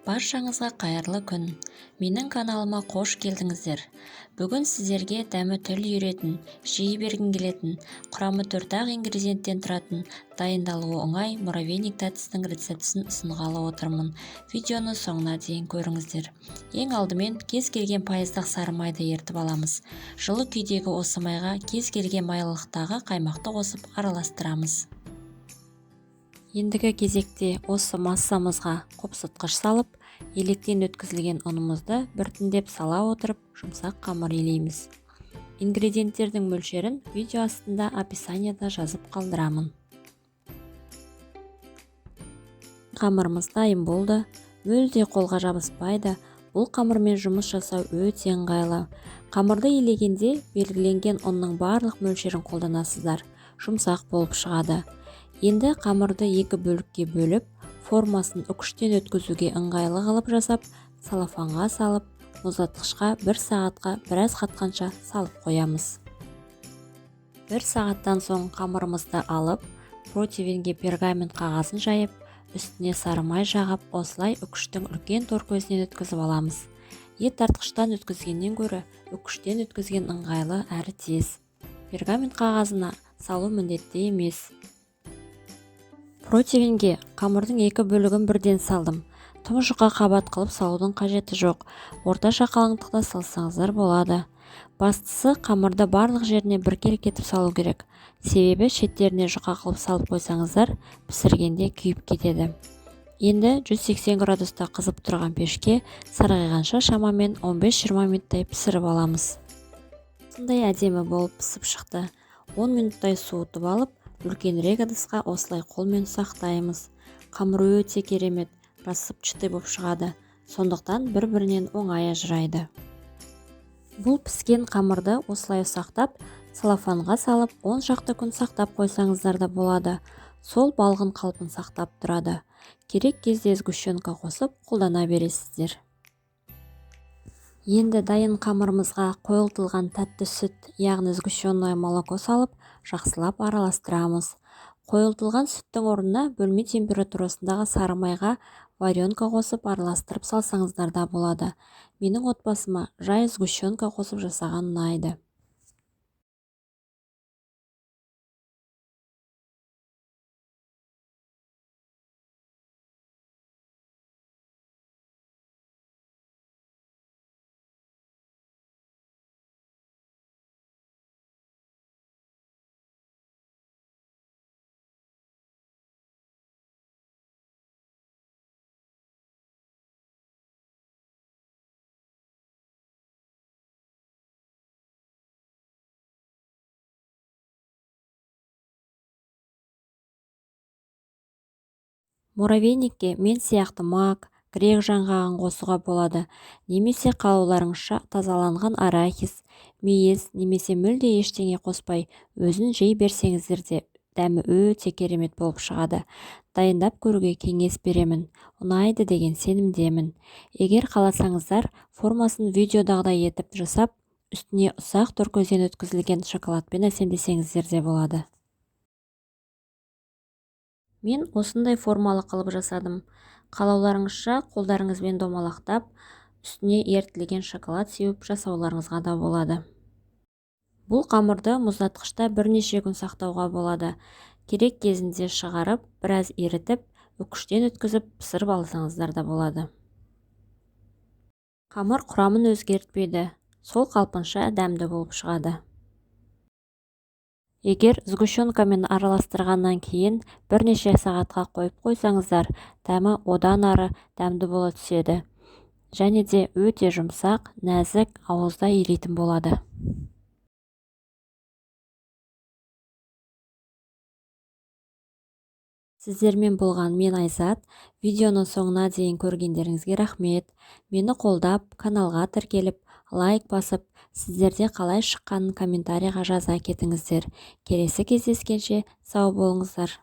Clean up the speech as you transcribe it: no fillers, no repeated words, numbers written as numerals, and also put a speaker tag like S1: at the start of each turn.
S1: Баршаңызға қайырлы күн. Менің каналыма қош келдіңіздер. Бүгін сіздерге дәмі тіл үйіретін, жей бергің келетін, құрамы 4-ақ ингредиенттен тұратын, дайындалуы оңай муравейник тәттісінің рецептісін ұсынғалы отырмын. Видеоны соңына дейін көріңіздер. Ең алдымен кез келген пайыздық сары майды ерітіп аламыз. Жылы күйдегі осы майға кез келген майлылықтағы қаймақты қосып араластырамыз. Ендігі кезекте осы массамызға қопсытқыш салып, електен өткізілген ұнымызды біртіндеп сала отырып, жұмсақ қамыр илейміз. Ингредиенттердің мөлшерін видео астында описанияда жазып қалдырамын. Қамырымыз дайын болды. Мүлде қолға жабыспайды. Бұл қамырмен жұмыс жасау өте ыңғайлы. Қамырды илегенде белгіленген ұнның барлық мөлшерін қолданасыздар. Жұмсақ болып шығады. Енді қамырды екі бөлікке бөліп, формасын үкіштен өткізуге ыңғайлы қылып жасап, салафанға салып, мұздатқышқа 1 сағатқа біраз қатқанша салып қоямыз. 1 сағаттан соң қамырымызды алып, противенге пергамент қағазын жайып, үстіне сары май жағып, осылай үкіштің үлкен тор көзінен өткізіп аламыз. Ет тартқыштан өткізгеннен гөрі үкіштен өткізген ыңғайлы әрі тез. Пергамент қағазына салу міндетті емес. Противенге қамырдың екі бөлігін бірден салдым. Тым жұқа қабат қылып салудың қажеті жоқ. Орташа қалыңдықта салсаңыздар болады. Бастысы қамырды барлық жеріне біркелкі етіп салу керек. Себебі шеттеріне жұқа қылып салып қойсаңыздар, пісіргенде күйіп кетеді. Енді 180 градуста қызып тұрған пешке сарғайғанша шамамен 15-20 минуттай пісіріп аламыз. Осындай әдемі болып пісіп шықты. 10 минуттай суытып алып, үлкенірек ыдысқа осылай қолмен ұсақтаймыз. Қамыр өте керемет, рассыпчатый болып шығады, сондықтан бір-бірінен оңай ажырайды. Бұл піскен қамырды осылай ұсақтап, салафанға салып, 10 шақты күн сақтап қойсаңыздар да болады. Сол балғын қалпын сақтап тұрады. Керек кезде сгущенка қосып қолдана бересіздер. Енді дайын қамырымызға қойылтылған тәтті сүт, яғни сгущенное молоко салып, жақсылап араластырамыз. Қойылтылған сүттің орнына бөлме температурасындағы сары майға варенка қосып араластырып салсаңыздар да болады. Менің отбасыма жай сгущенка қосып жасаған ұнайды. Муравейникке мен сияқты мак, грек жаңғағын қосуға болады, немесе қалауларыңызша тазаланған арахис, мейіз немесе мүлде ештеңе қоспай өзін жей берсеңіздер де дәмі өте керемет болып шығады. Дайындап көруге кеңес беремін. Ұнайды деген сенімдемін. Егер қаласаңыздар, формасын видеодағыдай етіп жасап, үстіне ұсақ торкөзден өткізілген шоколадпен әсемдесеңіздер де болады. Мен осындай формалы қылып жасадым. Қалауларыңызша қолдарыңызбен домалақтап, үстіне ерітілген шоколад сеуіп жасауларыңызға да болады. Бұл қамырды мұздатқышта бірнеше күн сақтауға болады. Керек кезінде шығарып, біраз ерітіп, үкіштен өткізіп, пісіріп алсаңыздар да болады. Қамыр құрамын өзгертпейді, сол қалпынша дәмді болып шығады. Егер сгущенкамен араластырғаннан кейін бірнеше сағатқа қойып қойсаңыздар, дәмі одан ары дәмді бола түседі. Және де өте жұмсақ, нәзік, ауызда ерейтін болады. Сіздермен болған мен Айзат. Видеоның соңына дейін көргендеріңізге рахмет. Мені қолдап, каналға тіркеліп, лайк басып, сіздерде қалай шыққанын комментарийға жаза кетіңіздер. Келесі кездескенше сау болыңыздар.